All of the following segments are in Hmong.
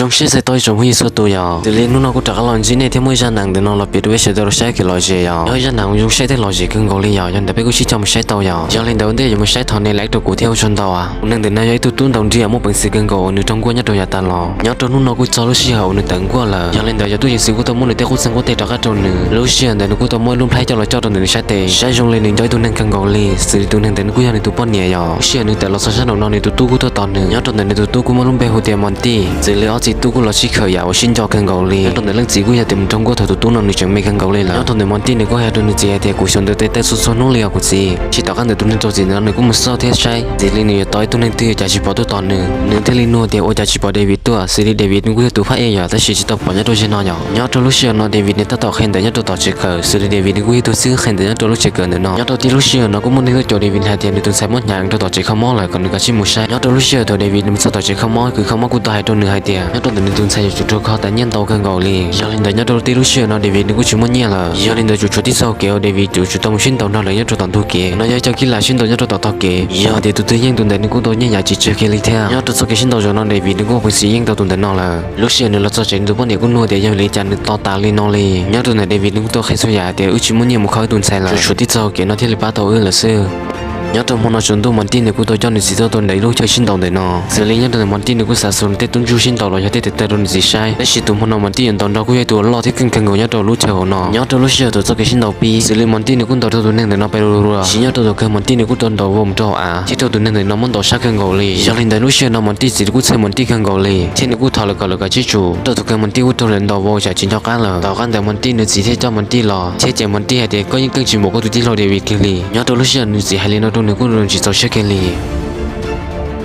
Zoo siab txais tos ib tsoom phooj ywg txhua tus yom. Xws li hnub no kuv rov qab los ntsib nej thiab muaj ib zaj neeg ntawm no los piav rau peb sawv daws los saib kev lom zem yom. Yog ib zaj neeg zoo siab thiab lom zem kawg nkaus li yom, yog ntawd peb kuj sib coj mus saib tau yom. Yog li ntawd ua ntej yuav mus saib thov nej like rau kuv thiab ua tsaug ntau. Tus neeg ntawm no yog ib tug tub ntaus nrig muaj peev xwm kawg nkaus uas nws raug nkuaj nyob rau yav tas los. Nyob rau hnub no kuj txog lub sij hawm uas nws tawm nkuaj lawm, yog li ntawd cov tub ceev xwm kuj tau muab nws tej qub txeeg qub teg rov qab rau nws. Lub sij hawm ntawd nws kuj tau muab ib lub nplhaib coj los coj rau ntawm nws sab tes, saib zoo li nws nco ib tug neeg kawg nkaus li, xws li tus neeg ntawd nws kuj yog nws tus poj niam yom. Lub sij hawm nws tawm los txog sab nraum no nws tus tub kuj tuaj tos nws. Nyob rau ntawm nws tus tub kuj muaj lub npe hu tias Mos Ntij. Xws li ob txiv tub kuj los sib khawm yam uas sib nco kawg nkaus li. Nyob rau ntawm leej txiv kuj yog tias mus raug nkuaj thaum tus tub no nws tseem me kawg nkaus li lawm. Nyob rau ntawm Mos Ntij nws kuj hais rau nws txiv hais tias kuv xyaum ntawm tes taw txhua txhua hnub li os kuv txiv. Tab sis tom qab ntawm tus neeg rau txim ntawm no nws kuj mus xauj thiab saib, xws li nws yuav tos ib tug neeg twg ua cas tsis pom tuaj tos nws. Nws thiaj li nug tias ua cas tsis pom David tuaj, xws li David nws kuj yog tus phab ej yom, tab sis tsis tau pom nyob rau zaum no yom. Nyob rau lub sij hawm no David nws tab tom qhia ntawv nyob rau tom tsev kawm, xws li David nws kuj yog tus xib hwb qhia ntawv nyob rau lub tsev kawm ntawm no. Nyob rau tib lub sij hawm no kuj muaj neeg tuaj caum David hais tias nws tus ntxhais muab hnyav rau tom tsev kho mob lawm kom nws kav tsij mus saib. Nyob rau lub sij hawm thaum David nws mus txog tom tsev kho mob, kws kho mob kuj tau hais rau nws hais tias nyob rau ntawm nws tus ntxhais yuav tsum raug kho tas nyiaj ntau kawg nkaus li. Yog li ntawd nyob rau tib lub sij hawm no David nws kuj tsis muaj nyiaj lawm. Yog li ntawd tsuas tshuav tib txoj hau kev uas David yuav tsum tau mus sib ntaus nrog lawv nyob rau tom ntug kev. No yog ib co kib lam sib ntaus nyob rau tom tog kev, yog tias tus twg yeej tus ntawd nws kuj tau nyiaj yam tsis tsawg kiag li thiab. Nyob rau txoj kev sib ntaus zaum no David nws kuj muaj peev xwm yeej tau tus ntawd no lawm. Lub sij hawm nws los txog tsev nws tus poj niam kuj nug tias yog vim li cas nws to tas li no li. Nyob rau ntawm David nws kuj tau qhia txhua yam hais tias wb tsis muaj nyiaj mus kho wb tus ntxhais lawm, tsuas tshuav tib txoj hau kev no thiaj li pab tau wb lawm xwb. Nyob rau hmo no tsaus ntuj Mos Ntij nws kuj tau coj nws txiv tuaj rau ntawm ib lub chaw sib ntaus ntawm no. Xws li nyob rau ntawm Mos Ntij nws kuj xav xus nws tej tub ntsuj sib ntaus los yog tej tes taw rau nws txiv saib, tab sis tus hmo no Mos Ntij yuav ntaus nrog kuj yog tus uas loj thiab keej kawg nkaus nyob rau lub chaw hauv no. Nyob rau lub sij hawm thaum txoj kev sib ntaus pib, xws li Mos Ntij nws kuj ntaus rau tus neeg ntawm no pes lug lug, tab sis nyob rau thaum kawg Mos Ntij nws kuj tau ntaus vau mus rau hauv av thiab rau tus neeg ntawm no muab ntaus sab kawg nkaus li. Yog li ntawd lub sij hawm no Mos Ntij txiv nws kuj txhawj Mos Ntij kawg nkaus li thiab nws kuj thov lawv kom lawv kav tsij tsum. Rau thaum kawg Mos Ntij kuj raug lawv ntaus vau tsam tsis nco qab lawm. Tom qab ntawd Mos Ntij nws txiv thiaj coj Mos Ntij los thiab cem Mos Ntij hais tias koj yeej keej tsis npaum koj tus tij laug David kiag li. Nyob rau lub sij hawm nws txiv hais li no rau nws kuj tsis txaus siab kiag li.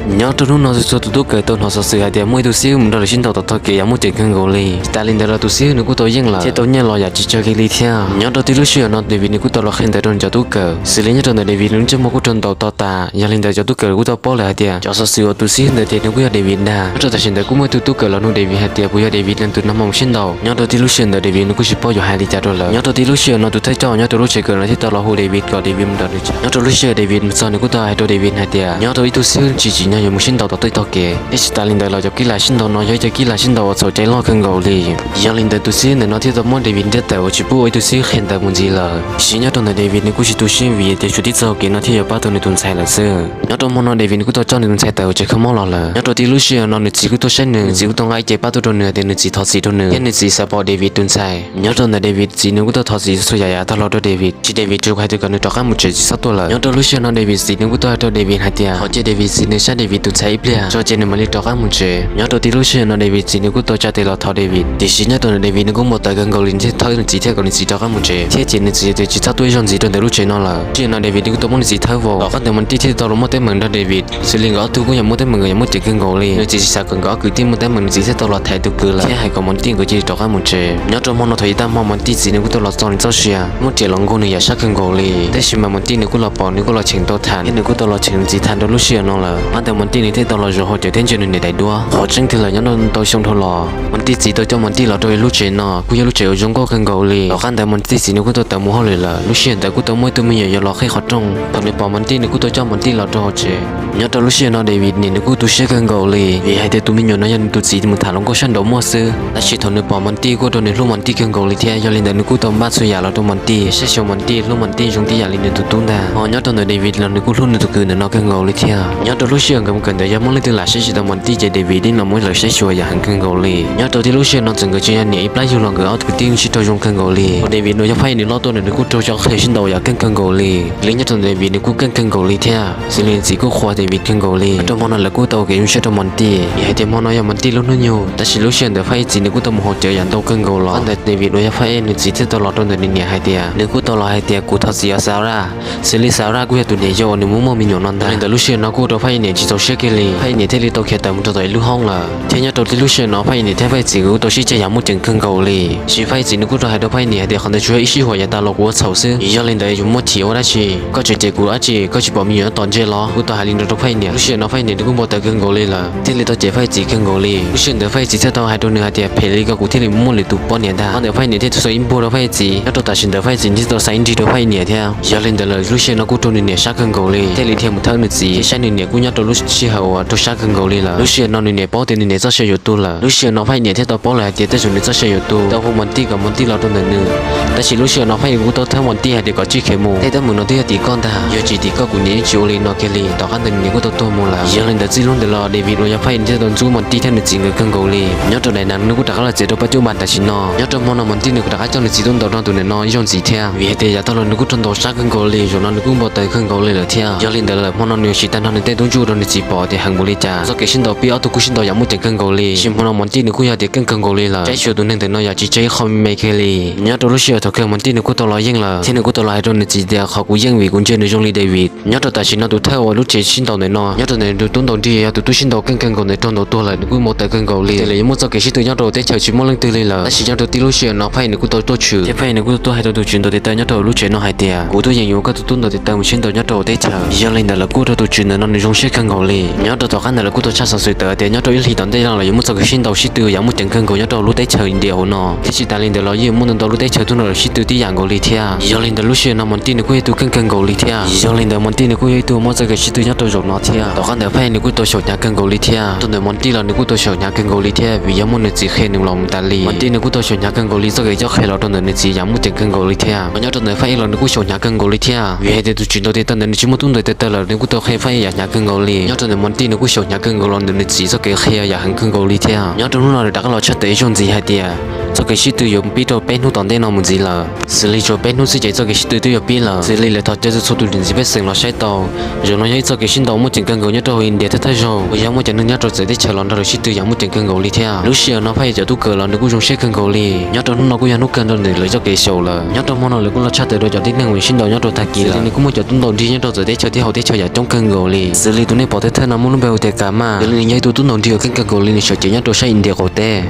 Nyob rau hnub no txhua tus tub kawm tau hnov xov xwm hais tias muaj ib tug xib hwb mus nrog lawv sib ntaus tom tog kev yam muaj ceem kawg nkaus li. Tsis tas li ntawd los tus xib hwb nws kuj tau yeej lawm thiab tau nyiaj los yam tsis tsawg kiag li thiab. Nyob rau tib lub sij hawm no David nws kuj tau los qhia ntawv rau nws cov tub kawm, xws li nyob rau ntawm David nws lub ntsej muag kuj raug ntaus to tas. Yog li ntawd cov tub kawm kuj tau paub lawm hais tias cov xov xwm uas tus xib hwb ntawd tias nws kuj yog David ntag. Nyob rau tam sim ntawd kuj muaj ib tug tub kawm los nug David hais tias puas yog David leej twg nag hmo mus sib ntaus. Nyob rau tib lub sij hawm ntawd David nws kuj tsis paub yuav hais li cas rau lawm. Nyob rau tib lub sij hawm no tus thawj coj nyob rau lub tsev kawm no thiaj tau los hu David kom David mus nrog nws tham. Nyob rau lub sij hawm David mus txog nws kuj tau hais rau David hais tias nyob rau ib tug xib hwb tsis tsim nyog yuav mus sib ntaus tom tej tog kev, thiab tsis tas li ntawd los cov kib lam sib ntaus no yog ib co kib lam sib ntaus uas txhaum cai loj kawg nkaus li. Yog li ntawd tus xib hwb ntawm no thiaj tau muab David ntiab tawm uas tsis pub ua ib tug xib hwb qhia ntawv mus ntxiv lawm. Tiam sis nyob rau ntawm David nws kuj tsis tu siab vim tias tshuav tib txoj hau kev no thiaj yuav pab tau nws tus ntxhais lawm xwb. Nyob rau hmo no David nws kuj tau coj nws tus ntxhais tawm hauv tsev kho mob los lawm. Nyob rau tib lub sij hawm no nws txiv kuj tuaj saib nws, nws txiv kuj tau nqa ib ce paj tuaj rau nws hais tias nws txiv thov txim rau nws thiab nws txiv xav pom David tus ntxhais. Nyob rau ntawm David txiv nws kuj tau thov txim txhua yam yav tag los rau David, tab sis David tsuas hais tias kom nws rov qab mus tsev tsis txhob tuaj lawm. Nyob rau lub sij hawm no David txiv nws kuj tau hais rau David hais tias thov cia David txiv nws saib David tus ntxhais ib pliag tso ces nws mam li rov qab mus tsev. Nyob rau tib lub sij hawm no David txiv nws kuj tau tsa tes los thov David, tiam sis nyob rau ntawm David nws kuj npau taws kawg nkaus li thiaj thawb nws txiv thiab kom nws txiv rov qab mus tsev thiab ces nws txiv tias tsis txhob tuaj ib zaug ntxiv rau ntawm lub tsev no lawm. Lub sij hawm no David nws kuj tau muab nws txiv thawb vau, tom qab ntawd Mos Ntij thiaj tau los muaj teeb meem nrog David, xws li nkawd ob tug kuj yog muaj teeb meem nkawd yog muaj ceem kawg nkaus li. Nws txiv tsis xav kom nkawd ob kwv tij muaj teeb meem, nws txiv thiaj tau los thaiv tus kwv lawm thiab hais kom Mos Ntij nkawd cia li rov qab mus tsev. Nyob rau hmo no thaum yav tag hmo Mos Ntij txiv nws kuj tau los txog nws txoj sia, muab riam los nkaug nws yam sab kawg nkaus li. Tab sis mas Mos Ntij nws kuj los pom, nws kuj los cheem tau tham thiab nws kuj tau los cheem nws txiv tham rau lub sij hawm no lawm. Tom qab ntawd Mos Ntij nws thiaj tau los zaum hauv cawv thiab ntsia nws niam daim duab. Qhov tseeb twg lawm nyob rau ntau xyoo dhau los Mos Ntij txiv tau coj Mos Ntij los rau ib lub tsev no kuj yog lub tsev uas zoo nkauj kawg nkaus li. Tom qab ntawd Mos Ntij txiv nws kuj tau tawm mus hauj lwm lawm. Lub sij hawm ntawd kuj tau muaj ib tug me nyuam yuav los qhib qhov rooj. Thaum nws pom Mos Ntij nws kuj tau coj Mos Ntij los rau hauv tsev. Nyob rau lub sij hawm no David niam nws kuj tu siab kawg nkaus li vim hais tias tus me nyuam no yog nws tus txiv mus tham hluas nkauj sab nraud muaj xwb. Tab sis thaum nws pom Mos Ntij kuj ua rau nws hlub Mos Ntij kawg nkaus li thiab, yog li ntawd nws kuj tau npaj txhua yam los rau Mos Ntij, saib xyuas Mos Ntij, hlub Mos Ntij zoo tib yam li nws tus tub ntag. Ho nyob rau ntawm David los nws kuj hlub nws tus kwv ntawm no kawg nkaus li thiab. Nyob rau lub sij hawm nkawd mus kawm ntawv yog muaj leej twg lam saib tsis tau Mos Ntij ces David yeej los muab lawv saib xyuas yam heev kawg nkaus li. Nyob rau tib lub sij hawm no txawm nkawd tsis yog niam ib plab yug los nkawd ob kwv tij yeej sib raug zoo kawg nkaus li. Thaum David uas yog phab ib niam loj tuaj nws kuj raug cov qhia sib ntaus yam keej kawg nkaus li. Li nyob rau ntawm David nws kuj keej kawg nkaus li thiab, xws li nws txiv kuj qhuas David kawg nkaus li. Rau hmo no lawv kuj tau ua kev zoo siab rau Mos Ntij vim hais tias hmo no yog Mos Ntij lub hnub nyoog. Tab sis lub sij hawm ntawd phab ib txiv nws kuj tau mus haus cawv yam ntau kawg nkaus los. Ntawm David uas yog phab ib nws txiv thiaj tau los rau ntawm nws niam hais tias, nws kuj tau los hais tias kuv thov txim os Sarah. Xws li Sarah kuj yog tus niam yau uas nws muab muaj me nyuam no ntag. Li ntawd lub sij hawm no kuj ua rau phab ib niam tsis txaus siab kiag li, phab ib niam thiaj li tau khiav tawm mus rau tom ib lub hoob lawm. Thiab nyob rau tib lub sij hawm no phab ib niam thiab phab ib txiv nkawd kuj tau sib ceg yam muaj ceem kawg nkaus li. Tab sis phab ib txiv nws kuj tau hais rau phab ib niam hais tias qhov ntawd tsuas yog ib sij huam yav tas los kuv ua txhaum xwb, yog li ntawd yuav muab chim ua dab tsi, koj tseem cem kuv dab tsi, koj tsis pom me nyuam nyob tom ntej los? Kuj tau hais li ntawd rau phab ib niam. Lub sij hawm no phab ib niam nws kuj npau taws kawg nkaus li lawm, thiaj li tau cem phab ib txiv kawg nkaus li. Lub sij hawm ntawd phab ib txiv thiaj tau hais rau nws hais tias phem li ko kuv thiaj li muaj lwm tus poj niam ntag. Qhov ntawd phab ib niam thiaj tau xuas ib npuaj rau phab ib txiv. Nyob rau tam sim ntawd phab ib txiv thiaj tau xa ib nrig rau phab ib niam thiab. Yog li ntawd lawm lub sij hawm no kuj raug nws niam sab kawg nkaus li, thiaj li dhia mus thawb nws txiv thiab saib nws niam kuj nyob rau lub sij hawm uas rau sab kawg nkaus li lawm. Lub sij hawm no nws niam paub tias nws niam txoj sia yuav tu lawm. Lub sij hawm no Phaj niam thiaj tau paub lawm hais tias tej zaum nws txoj sia yuav tu, tau hu Mos Ntij kom Mos Ntij los rau ntawm nws. Tab sis lub sij hawm no Phaj kuj tau thawb Mos Ntij hais tias kom tsij khiav mus, tej teeb meem no twb yog tim koj ntag, yog tsis tim koj kuv niam yeej tsis ua li no kiag li. Tom qab ntawd nws niam kuj tau tuag mus lawm. Yog li ntawd txij hnub ntawd los David uas yog Phaj niam thiaj tau ntxub Mos Ntij thiab nws txiv nkawd kawg nkaus li. Nyob rau daim nees nws kuj rov qab los txiav rau pab cuaj npas tam sim no. Nyob rau hmo no Mos Ntij nws kuj rov qab coj nws txiv tuaj ntaus nrog tus ntawm no ib zaug ntxiv thiab, vim hais tias yav tag los nws kuj raug ntaus sab kawg nkaus li, zaum no nws kuj npau taws kawg nkaus li lawm thiab. Yog li ntawd lawm hmo no nws yuav siv tag nrho nws tej tub ntsuj rau nws txiv pom tias heev npaum li cas. Txoj kev sib ntaus pib ob tug kuj sib ntaus yam muaj ceem kawg nkaus li, tab sis hmo no Mos Ntij nws kuj yog tias keej kawg nkaus li lawm, saib xyuas tus neeg ntawm no yam tsis tseb ib qho me me kiag li. Nyob rau lub sij hawm thaum kawg Mos Ntij nws kuj tau los yeej lawm thiab nws kuj tau los hais rau nws txiv tias qhov kuv yeej vim kuv ntsia nws zoo li David. Nyob rau tam sim no tus thawj uas lub tsev sib ntaus ntawm no, nyob rau ntawm tus tub ntaus nrig yog tus tub sib ntaus keej kawg nkaus ntawd raug ntaus tuag lawm, nws kuj npau taws kawg nkaus li tias lawv yuav muaj txoj kev sib tw nyob rau teb chaws tsis muaj leej twg li lawm. Tab sis nyob rau tib lub sij hawm no Phaj nws kuj tau tuaj tshwm thiab Phaj nws kuj tau tuaj hais rau tus tswv ntaus tes taw nyob rau lub tsev no hais tias kuv tuaj yeem yuav koj tus tub ntaus tes taw mus sib ntaus nyob rau teb chaws. Yog li ntawd lawv kuj ua rau tus tswv ntawm no nws zoo siab kawg nkaus li. Nyob rau tom qab ntawd lawv kuj tau tshaj xov xwm tawm tias nyob rau ib hlis tom ntej no lawv yuav muaj txoj kev sib ntaus sib tw yam muaj ceem kawg nkaus nyob rau lub teb chaws India hauv no, thiab tsis tas li ntawd los yeej muaj ntau ntau lub teb chaws tuaj nrog lawv sib tw tib yam nkaus li thiab. Yog li ntawd lub sij hawm no Mos Ntij nws kuj yog ib tug keej kawg nkaus li thiab. Yog li ntawd Mos Ntij nws kuj yog ib tug muaj txoj kev sij tw nyob rau zaum no thiab. Tom qab ntawd Phaj nws kuj tau xyaum hnyav kawg nkaus li thiab, rau ntawm Mos Ntij los nws kuj tau xyaum hnyav kawg nkaus li thiab vim yog muaj nws txiv qhia nws los mus tas li. Mos Ntij nws kuj tau xyaum hnyav kawg nkaus li, txoj kev coj qhia los rau ntawm nws txiv yam muaj ceem kawg nkaus li thiab. Mas nyob rau ntawm Phaj los nws kuj xyaum hnyav kawg nkaus li thiab, vim hais tias tus tswv ntaus tes taw ntawd nws tsis muaj tub ntaus tes taw lawm, nws kuj tau qhia Phaj yam hnyav kawg nkaus li. Nyob rau ntawm Mos Ntij nws kuj xyaum hnyav kawg nkaus los ntawm nws txiv txoj kev qhia yam heev kawg nkaus li thiab. Nyob rau hnub no nws rov qab los tshaj tawm ib zaug ntxiv hais tias txoj kev sib tw yuav pib rau peb hnub tom ntej no mus ntxiv lawm. Xws li tshuav peb hnub xwb ces txoj kev sib tw twb yuav pib lawm. Xws li lawv thov caw txhua txhua tus niam txiv pej xeem los saib tau, zaum no yog ib txoj kev sib ntaus muaj ceem kawg nkaus nyob rau hauv India thawj thawj zaug uas yog muaj cov neeg nyob rau txawv teb chaws los nrog lawv sib tw yam muaj ceem kawg nkaus li thiab. Lub sij hawm no Phaj cov tub kawm los nws kuj zoo siab kawg nkaus li. Nyob rau hnub no kuj yog hnub kawg nrau ntawm lawv txoj kev xyaum lawm. Nyob rau hmo no lawv kuj los tshaj tawm rau cov tib neeg uas sib ntaus nyob rau Thaib Kiv lawm. Nws kuj muaj cov tub ntaus nrig nyob rau txawv teb chaws thiab hauv teb chaws yam coob kawg nkaus li. Xws li tus nej pom thawj thawj no muaj lub npe hu tias Kas Maj, nws yog ib tug tub ntaus nrig uas keej kawg nkaus li, nws sawv cev nyob rau sab India qaum teb.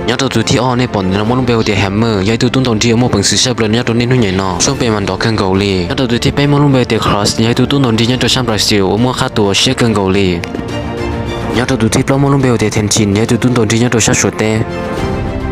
Nyob rau tus thib ob nej pom ntawm no muaj lub npe hu tias Hammer, yog ib tug tub ntaus nrig uas muaj peev xwm sab plaws nyob rau niaj hnub nyem no. Suab npe mas nrov kawg nkaus li. Nyob rau tus thib peb muaj lub npe hu tias Cross, yog ib tug tub ntaus nrig nyob rau sab Brazil uas muaj qab tus uas siab kawg nkaus li. Nyob rau tus thib plaub muaj lub npe hu tias Tenzin, yog ib tug tub ntaus nrig nyob rau sab Suav teb.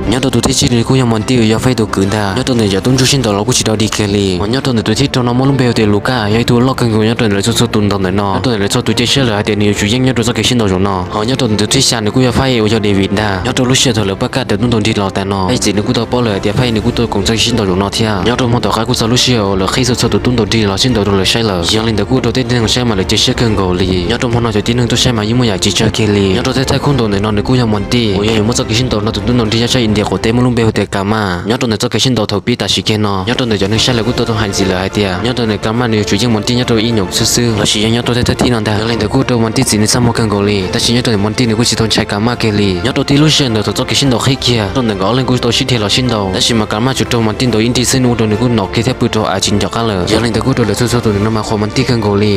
Nyob rau tus thib tsib nws kuj yog Mos Ntij uas yog Phaj tus kwv ntag. Nyob rau ntawm cov tub ntsuj sib ntaus los kuj tsis dog dig kiag li. Nyob rau ntawm tus thib rau no muaj lub npe hu tias Lukas, yog ib tug loj kawg nkaus nyob rau ntawm lawv txhua txhua tus ntaus ntawm no. Nyob rau ntawm lawv txhua tus cia siab lawm hais tias nws yuav tsum yeej nyob rau txoj kev sib ntaus zaum no. Hos nyob rau ntawm tus thib xya nws kuj yog Phaj uas yog David ntag. Nyob rau lub sij hawm thaum lawv pab kaj tawm tub ntaus nrig los tas no, Phaj txiv nws kuj tau paub lawm hais tias Phaj nws kuj tau koom txoj kev sib ntaus zaum no thiab. Nyob rau hmo tom qab kuj txog lub sij hawm uas lawv qhib txhua txhua tus tub ntaus nrig los sib ntaus rau lawv saib lawm. Yog li ntawd kuj ua rau tej neeg saib mas lawv cia siab kawg nkaus li. Nyob rau hmo no cov tib neeg tuaj saib mas yeej muaj yam tsis tsawg kiag li. Nyob rau tej thawj khub ntaus ntawm no nws kuj yog Mos Ntij uas yog yuav muaj txoj kev sib ntaus nrog tus tub ntaus nrig nyob sab India qaum teb muaj lub npe hu tias Kas Maj. Nyob rau ntawm txoj kev sib ntaus thaum pib tam sim kiag no, nyob rau ntawm cov neeg saib lawv kuj tau tau hais ntxiv lawm hais tias nyob rau ntawm Kas Maj nws yuav tsum yeej Mos Ntij nyob rau ib nyuag xwb xwb, los sis yog nyob rau tej thawj thib no ntag. Yog li ntawd kuj ua rau Mos Ntij txiv nws txaj muag kawg nkaus li, tab sis nyob rau ntawm Mos Ntij nws kuj tsis tau ntshai Kas Maj kiag li. Nyob rau tib lub sij hawm ntawd thaum txoj kev sib ntaus qhib kiag, nyob rau ntawm nkawd ob leeg kuj tau sib dhia los sib ntaus, tab sis mas Kas Maj tsuas raug Mos Ntij ntaus ib nrig xwb nws ua rau nws kuj nom kiag thiab pw rau av tsis nco qab lawm. Yog li ntawd kuj ua rau lawv txhua txhua tus ntawm no mas qhuas Mos Ntij kawg nkaus li.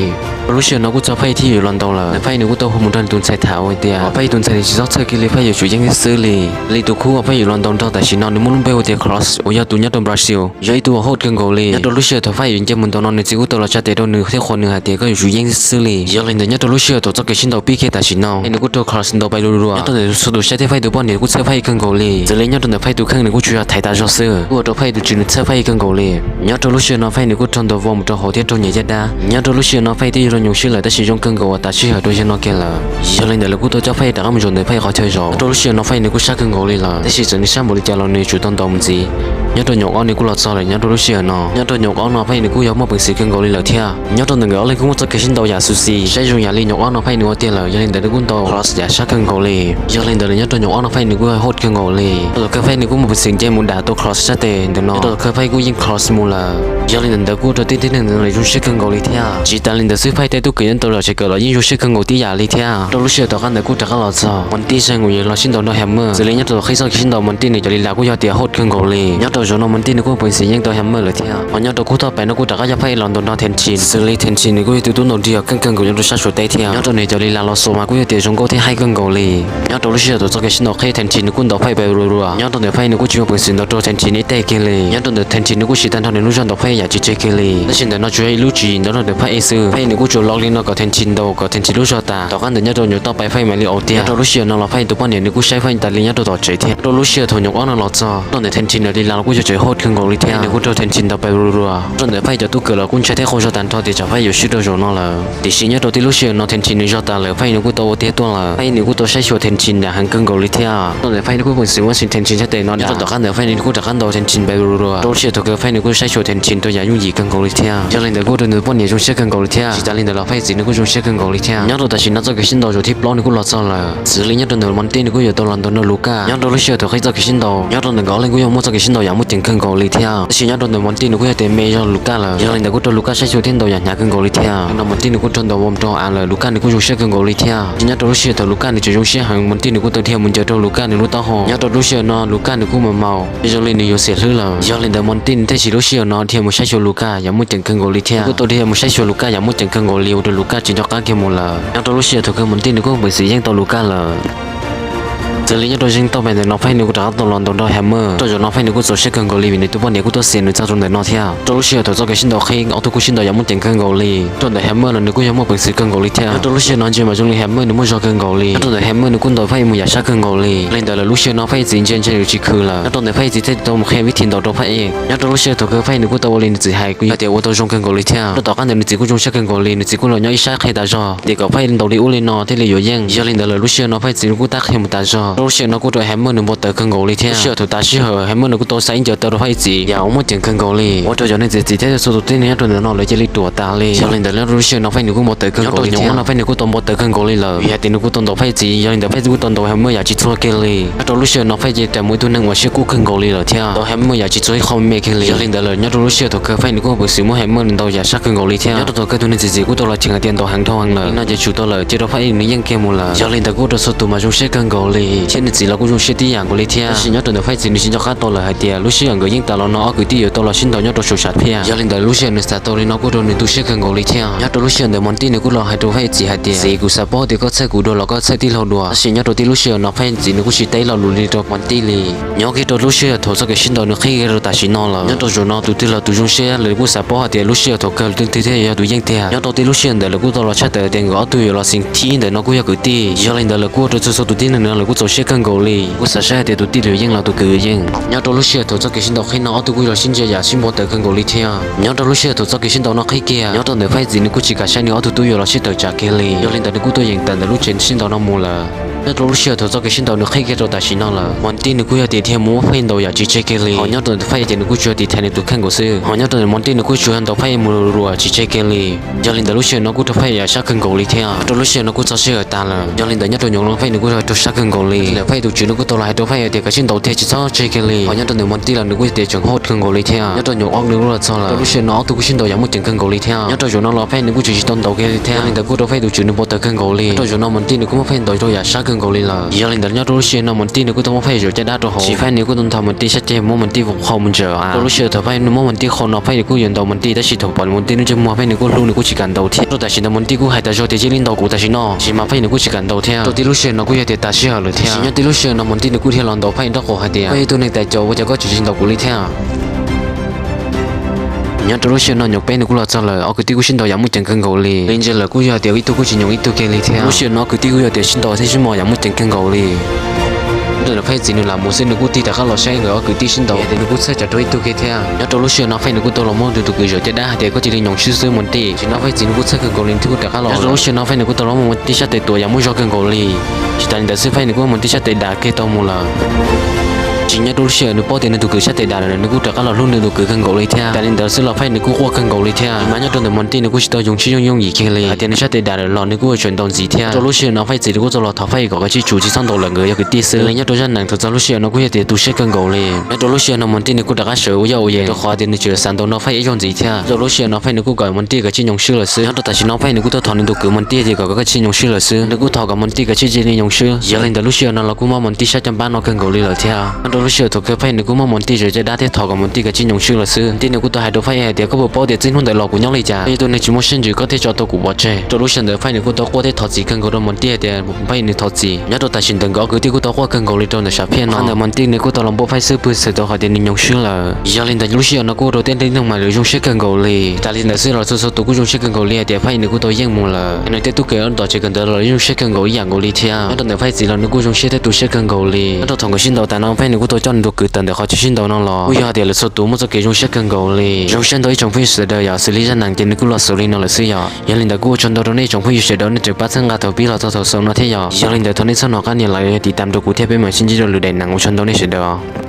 Rau lub sij hawm no kuj txog Phaj thib yuav los ntaus lawm, Phaj nws kuj tau hu mus nrog nws tus ntxhais tham hais tias Phaj tus ntxhais nws tsis txhob txhawj kiag li, Phaj yuav tsum yeej xwb xwb li. Li tus khub uas Phaj yuav los ntaus nrog tam sim no nws muaj lub npe hu tias Cross uas yog tus nyob rau Brazil, yog ib tug uas hot kawg nkaus li. Nyob rau lub sij hawm thaum Phaj yuav nce mus ntaus no nws txiv kuj tau los tsa tes rau nws thiab qhuas nws hais tias koj yuav tsum yeej xwb li. Yog li ntawd nyob rau lub sij hawm thaum txoj kev sib ntaus pib kiag tam sim no, nws kuj raug Cross ntaus pais lus lus. Nyob rau ntawm txhua tus saib thiab Phaj tus poj niam kuj txhawj Phaj kawg nkaus li. Txawm li nyob rau ntawm Phaj tus kheej nws kuj tsuas yog thaiv tas zog xwb, kuj ua rau Phaj tus tswv nws txhawj Phaj kawg nkaus li. Nyob rau lub sij hawm no Phaj nws kuj raug ntaus vau mus rau hauv thiab raug nyiam caj dab. Nyob rau lub sij hawm no Phaj twb yuav zoo nyuaj siab lawm tab sis zoo kawg nkaus uas tas sij hawm rau yawg no kiag lawm. Yog li ntawd lawv kuj tau coj Phaj rov qab mus zaum ntawm Phaj qhov chaw zaum. Nyob rau lub sij hawm no Phaj nws kuj sab kawg nkaus li lawm, tab sis txawm nws sab npaum li cas los nws yuav tsum tau ntaus mus ntxiv. Nyob rau nyuam qhuav nws kuj los txog lawm. Nyob rau lub sij hawm no, nyob rau nyuam qhuav no Phaj nws kuj yog muaj peev xwm kawg nkaus li lawm thiab. Nyob rau ntawm nkawd ob leeg kuj muaj txoj kev sib ntaus yam xus xis, saib zoo yam li nyuam qhuav no Phaj nws ua tiag lawm, yog li ntawd nws kuj ntaus Cross yam sab kawg nkaus li. Yog li ntawd nws nyob rau nyuam qhuav no Phaj nws kuj hot kawg nkaus li. Thaum kawg Phaj nws kuj muaj peev xwm nce mus dam tau Cross sab tes ntawm no, thaum kawg Phaj kuj yeej Cross mus lawm. Yog li ntawd ntawd kuj ua rau tej tib neeg ntawd lawv zoo siab kawg nkaus li thiab. Tsis tas li ntawd xwb Phaj tej tub kawm nyob tau zam tsev kawm los yeej zoo siab kawg nkaus tib yam li thiab. Rau lub sij hawm tom qab ntawd kuj rov qab los txog Mos Ntij zaj uas yuav los sib ntaus nrog Hammer, xws li nyob rau thaum qhib txoj kev sib ntaus Mos Ntij nws cov li las kuj yog tias hot kawg nkaus li. Nyob rau zaum no Mos Ntij nws kuj muaj peev xwm yeej tau Hammer lawm thiab. Hos nyob rau khub thoj pais no kuj rov qab coj Phaj los ntaus nrog Tenzin, xws li Tenzin nws kuj yog tus tub ntaus nrig uas keej kawg nkaus nyob rau sab Suav teb thiab. Nyob rau nws cov li las los xaus mas kuj yog tias zoo nkauj thiab haib kawg nkaus li. Nyob rau lub sij hawm thaum txoj kev sib ntaus qhib Tenzin nws kuj ntaus Phaj pes lus lus. Nyob rau ntawm Phaj nws kuj tsis muaj peev xwm ntaus rau Tenzin ib teg kiag li. Nyob rau ntawm Tenzin nws kuj siv tag nrho nws lub zog ntaus Phaj yam tsis tseg kiag li. Tab sis ntawm no tsuas yog ib lub tswv yim ntaus rau ntawm Phaj xwb. Phaj nws kuj tsuas lo li no kom Tenzin ntaus, kom Tenzin lub zog tas. Tom qab ntawd nyob rau nyuam toj pais Phaj mam li ua tiag. Nyob rau lub sij hawm no los Phaj tus poj niam nws kuj saib Phaj tas li nyob rau tom tsev thiab. Rau lub Sij hawm thaum nyuam qhuav no los txog rau ntawm Thaib Tsis ntawd li las los kuj yog tseem hauj lwm kawg nkaus li thiab, nws kuj raug Thaib Tsis ntawd pais ru ru. Rau ntawm Phaij cov tub kawm los kuj ntshai thiab qaug zog tag nrho tias tsam Phaij yuav swb rau zaum no lawm. Tiam sis nyob rau tib lub sij hawm no Thaib Tsis nws zog tas lawm, Phaij nws kuj tau ua tiag tuaj lawm. Phaij nws kuj tau saib xyuas Thaib Tsis yam heev kawg nkaus li thiab. Rau ntawm Phaij nws kuj peem xwm muab Thaib Tsis nyob tes no, nyob rau tom qab ntawd Phaij nws kuj rov qab ntaus Thaib Tsis pais ru ru. Rau lub sij hawm thaum kawg Phaij nws kuj saib xyuas Thaib Tsis rau yam yooj yim kawg nkaus li thiab. Yog li ntawd kuj ua rau nws poj niam zoo siab kawg nkaus li thiab. Tsis tas li ntawd los Phaij txiv nws kuj zoo siab kawg nkaus li thiab. Nyob rau tam sim no txoj kev sib ntaus zaum thib plaub nws kuj los txog lawm. Xws li nyob rau ntawm Monty nws kuj yuav tau los ntaus nrog Lucas. Nyob rau lub sij hawm thaum qhib txoj kev sib ntaus, nyob rau ntawm nkawd ob leeg kuj yog muaj txoj kev sib ntaus yam muaj ceem kawg nkaus li thiab. Tab sis nyob rau ntawm Monty nws kuj yog tias me zog Lucas lawm. Yog li ntawd kuj raug Lucas saib xyuas thiab ntaus yam hnyav kawg nkaus li thiab. No Monty nws kuj raug ntaus npaum nrog av lawm, Lucas nws kuj zoo siab kawg nkaus li thiab. Tab sis nyob rau lub sij hawm thaum Lucas nws tseem zoo siab heev, Monty nws kuj tau dhia mus ncaws rau Lucas nws lub taub hau. Nyob rau lub sij hawm no Lucas nws kuj mas maus zoo li nws yuav xiam hlwb lawm. Yog li ntawd Monty nws thiaj tsis lub sij hawm no dhia mus saib xyuas Lucas yam muaj ceem kawg nkaus li thiab. Kuj tau dhia mus saib xyuas Lucas yam muaj ceem kawg nkaus li ua rau Lucas tsis nco qab kiag mus lawm. Nyob rau lub sij hawm thaum kawg Monty nws kuj peem xwm yeej tau Lucas lawm. Xws li nyob rau zeeg tau pem ntawm no Phaij nws kuj rov qab tau los ntaus nrog Hammer. Rau zaum no Phaij nws kuj txaus siab kawg nkaus li vim nws tus poj niam kuj tuaj xiam nws txog rau ntawm no thiab. Rau lub sij hawm thaum txoj kev sib ntaus qhib ob tug kuj sib ntaus yam muaj ceem kawg nkaus li. Rau ntawm Hammer los nws kuj yog muaj peev xwm kawg nkaus li thiab. Nyob rau lub sij hawm no ntsia mas zoo li Hammer nws muaj zog kawg nkaus li. Nyob rau ntawm Hammer nws kuj ntaus Phaij mus yam sab kawg nkaus li. Li ntawd lawm lub sij hawm no Phaij txiv ntsia ntsia yuav tsis khwv lawm. Nyob rau ntawm Phaij txiv thiaj tau mus qhia vib thim ntaus rau Phaij. Nyob rau lub sij hawm thaum kawg Phaij nws kuj tau ua li nws txiv hais kuj yog tias ua tau zoo kawg nkaus li thiab. Rau tom qab ntawd nws txiv kuj zoo siab kawg nkaus li, nws txiv kuj los nyob ib sab qhia tas zog tias kom Phaij ntaus li ub li no thiaj li yuav yeej. Yog li ntawd lawm lub sij hawm no Phaij txiv nws kuj tab qhia mus tas zog. Rau lub sij hawm no kuj ua rau Hammer nws npau taws kawg nkaus li thiab. Lub sij hawm thaum tas sij hawm Hammer nws kuj tau xa ib ncaws taw rau Phaij txiv yam uas muaj ceem kawg nkaus li, ua rau cov neeg txiav txim thiab txhua tus tib neeg nyob rau ntawm no lawv cia li ruam tas li. Yog li ntawd nyob rau lub sij hawm no Phaij nws kuj npau taws kawg nkaus li thiab. Nyob rau nyob no Phaij nws kuj tau npau taws kawg nkaus li lawm vim hais tias nws kuj tau ntaus Phaij txiv. Yog li ntawd Phaij txiv kuj tau ntaus Hammer yam tsis txhua kiag li. Nyob rau lub sij hawm no Phaij ces rais mus ib tug neeg uas siab kub kawg nkaus li lawm thiab, ntaus Hammer yam tsis txhua ib qho me kiag li. Yog li ntawd lawm nyob rau lub sij hawm thaum kawg Phaij nws kuj peev xwm muab Hammer nws ntaus yam sab kawg nkaus li thiab. Nyob rau thaum kawg tus neeg txiav txim kuj tau los cheem hais tias ntaus heev dhau heev lawm, no ces tsum tau lawm cia rau Phaij nws yeej kiag mus lawm. Yog li ntawd kuj ua rau txhua tus mas zoo siab kawg nkaus li thiab nws txiv los kuj zoo siab tib yam nkaus li thiab. Tab sis nyob rau ntawm Phaij txiv nws tsis nco qab tau lawm hais tias lub sij hawm nkawd yeej tas los no ob kwv tij yuav tau los sib ntaus nyob rau saum sam phiaj. Yog li ntawd lub sij hawm nws xav tau li no kuj ua rau nws tu siab kawg nkaus li thiab. Nyob rau lub sij hawm ntawd Monty nws kuj los hais rau Phaij txiv hais tias, txiv, kuv xav paub tias koj txhawj kuv dua los koj txhawj tij laug dua. Tab sis nyob rau tib lub sij hawm no Phaij txiv nws kuj tsis teb lo lus li rau Monty li. Nyob kiag rau lub sij hawm thaum txoj kev sib ntaus nws qhib kiag rau tam sim no lawm, nyob rau zaum no tus twg los tus zoo siab lawm kuj xav paub hais tias lub sij hawm thaum kawg leej twg thiaj yog tus yeej tiag. Nyob rau tib lub sij hawm ntawd lawv kuj tau los tshaj tawm tias nkawd ob tug yuav los xeev thib ntawm no kuj yog kwv tij. Yog li ntawd lawv kuj ua rau txhua txhua tus tib neeg no lawv kuj txaus siab kawg nkaus li, kuj xav saib hais tias tus tij los yeej los tus kwv yeej. Nyob rau lub sij hawm thaum txoj kev sib ntaus qhib no ob tug kuj los sib ntsia yam sib npau taws kawg nkaus li thiab. Nyob rau lub sij hawm thaum txoj kev sib ntaus no qhib kiag, nyob rau ntawm Phaij txiv nws kuj tsis kam saib nws ob tug tub yuav los sib tawm tsam kiag li. Yog li ntawd nws kuj tuaj yeem tawm ntawm lub tsev sib ntaus no mus lawm. Nyob rau lub sij hawm thaum txoj kev sib ntaus nws qhib kiag rau tam sim no lawm, Monty nws kuj yog tias dhia mus muab Phaij ntaus yam tsis tseg kiag li. Ho nyob rau ntawm Phaij ces nws kuj tsuas tiv thaiv nws tus kheej nkaus xwb. Ho nyob rau ntawm Monty nws kuj tsuas ntaus Phaij mus ruam tsis tseg kiag li. Yog li ntawd lub sij hawm no kuj raug Phaij yam sab kawg nkaus li thiab. Rau lub sij hawm no kuj txog sij hawm tas lawm, yog li ntawd nyob rau nyob no Phaij nws kuj raug sab kawg nkaus li. Ntawm Phaij tus tswv nws kuj tau los hais rau Phaij hais tias kav tsij ntaus thiab tsis txhob tseg kiag li. Ho nyob rau ntawm Monty los nws kuj tias tseem hauj kawg nkaus li thiab. Nyob rau nyob no nws kuj los txog lawm, rau lub sij hawm no ob tug kuj sib ntaus yam muaj ceem kawg nkaus li thiab. Nyob rau zaum no los Phaij nws kuj tseem tsis tau ntaus kiag li thiab. Yog li ntawd kuj raug Phaij tus tswv nws npau taws kawg nkaus li. Nyob rau zaum no Monty nws kuj muab Phaij ntaus rau yam sab kawg nkaus li lawm. Yog li ntawd nyob rau lub sij hawm no Monty nws kuj tau muab Phaij zaum caj dab rau hauv, tab sis Phaij nws kuj tau nthos Monty sab ceg muab Monty vau qhau mus ntsaws. Rau lub sij hawm thaum Phaij nws muab Monty qhau no Phaij nws kuj yuav ntaus Monty, tab sis thaum pom Monty ntsej muag Phaij nws kuj hlub nws kuj tsis kam ntaus thiab. Rau tam sim ntawd Monty kuj hais tas zog tias cia li ntaus kuv tam sim no, tab sis mas Phaij nws kuj tsis kam ntaus thiab. Rau tib lub sij hawm no kuj yog tias tas sij hawm lawm thiab. Nyob tib lub sij hawm no Monty nws kuj dhia los ntaus Phaij nraub qaum hais tias, koj yog ib tug neeg tais caus ua cas koj tseem tsis ntaus kuv li thiab. Nyob rau lub sij hawm no nyob Phaij nws kuj los txog lawm, ob kwv tij kuj sib ntaus yam muaj ceem kawg nkaus li. Li ntsia lawm kuj yog tias ib tug kuj tsis nyoos ib tug kiag li thiab. Lub sij hawm no ob kwv tij kuj yog tias sib ntaus thiab sib mos yam muaj ceem kawg nkaus li. Nyob rau Phaij txiv nws lam mus xwb nws kuj tig rov qab los saib nkawd ob kwv tij sib ntaus tias nws kuj txhawj tsam rau ib tug kiag thiab. Nyob rau lub sij hawm no Phaij nws kuj tau los muab nws tus kwv zaum caj dab hais tias koj cia li nyoos swb xwb Monty. Tam sim no Phaij txiv nws kuj txhawj kawg nkaus li nws thiaj kuj rov qab los. Nyob rau lub sij hawm no Phaij nws kuj tau los muab Monty sab tes tuam yam muaj zog kawg nkaus li. Tsis tas li ntawd xwb Phaij nws kuj muab Monty sab tes dam kiag tau mus lawm. Tsis nyob rau lub sij hawm nws paub tias nws tus kwv sab tes dam lawm nws kuj rov qab los hlub nws tus kwv kawg nkaus li thiab. Tam li ntawd xwb los Phaij nws kuj quaj kawg nkaus li thiab. Mas nyob rau ntawm Monty nws kuj tsis tau yooj yim kiag li, hais tias nws sab tes dam lawm los nws kuj tseem ntaus ntxiv thiab. Rau lub sij hawm no Phaij txiv nws kuj tau los thov Phaij kom kav tsij tsum tsis txhob ntaus lawm, nkawd yog kwv tij xwb. Li nyob rau zaj neeg thaum txog lub sij hawm no kuj yog tias tu siab kawg nkaus li. Nyob rau lub sij hawm no Monty nws kuj rov qab sawv ua yaj ua yees rau qhov tias nws tseem xav ntaus nrog Phaij ib zaug ntxiv thiab. Rau lub sij hawm no Phaij nws kuj kom Monty kav tsij nyoos swb lawm xwb. Nyob rau tam sim no Phaij nws kuj tau thov nws tus kwv Monty tias kom kav tsij nyoos swb lawm xwb, nws kuj thov kom Monty kav tsij cia li nyoos swb. Yog li ntawd lub sij hawm no los kuj muab Monty sab caj npab no kawg nkaus li lawm thiab. Rau lub sij hawm thaum kawg Phaj Yim nws kuj muab Mus Tis zom caj dab thiab thov kom Mus Tis kav tsij nyoo swb lawm xwb. Mus Tis nws kuj tau hais rau Phaj Yim hais tias, koj puas paub tias txij hnub ntawd los kuv nyob li cas, yog tus neeg tsis muaj siab ntsws koj thiaj tso tau kuv pov tseg. Rau lub sij hawm ntawd Phaj Yim nws kuj tau quaj thiab thov txim kawg nkaus rau Mus Tis hais tias Phaj Yim nws thov txim. Nyob rau tam sim ntawd nkawd ob kwv tij kuj tau quaj kawg nkaus li rau ntawm sam phiaj no. Ntawm Mus Tis nws kuj tau los npauj Phaj Xwb Pw txhawm tau hais tias nws nyoo swb lawm. Yog li ntawd lub sij hawm no kuj ua rau tej neeg mas lawv zoo siab kawg nkaus li. Tas li ntawd xwb los txhua txhua tus kuj zoo siab kawg nkaus li hais tias Phaj Yim nws kuj tau yeej mus lawm. Nws tej tub kev tom tsev kawm ntawv los zoo siab kawg nkaus ib yam nkaus li thiab. Nyob rau ntawm Phaj Yim txiv los nws kuj zoo siab thiab tu siab kawg nkaus li. Nyob rau thaum nkawd sib ntaus tas no Phaj Yim nws kuj tau coj nws tus kwv tawm ntawm qhov chaw sib ntaus no los kuj yog hais tias lawv txhua tus muaj txoj kev zoo siab kawg nkaus li. Zoo siab ntau ib tsoom phooj ywg sawv daws yom, xws li zaj neeg ces nws kuj los xaus li no lawm xwb yom. Yog li ntawd kuj ua tsaug ntau rau nej tsoom phooj ywg sawv daws nej tseem pab txhawb nqa thaum pib los txog thaum xaus no thiab yom. Yog li ntawd thov nej txhob hnov qab nias like, tiv tam rau kuv thiab peb mam sib ntsib rau lwm daim neeg. Ua tsaug ntau nej sawv daws.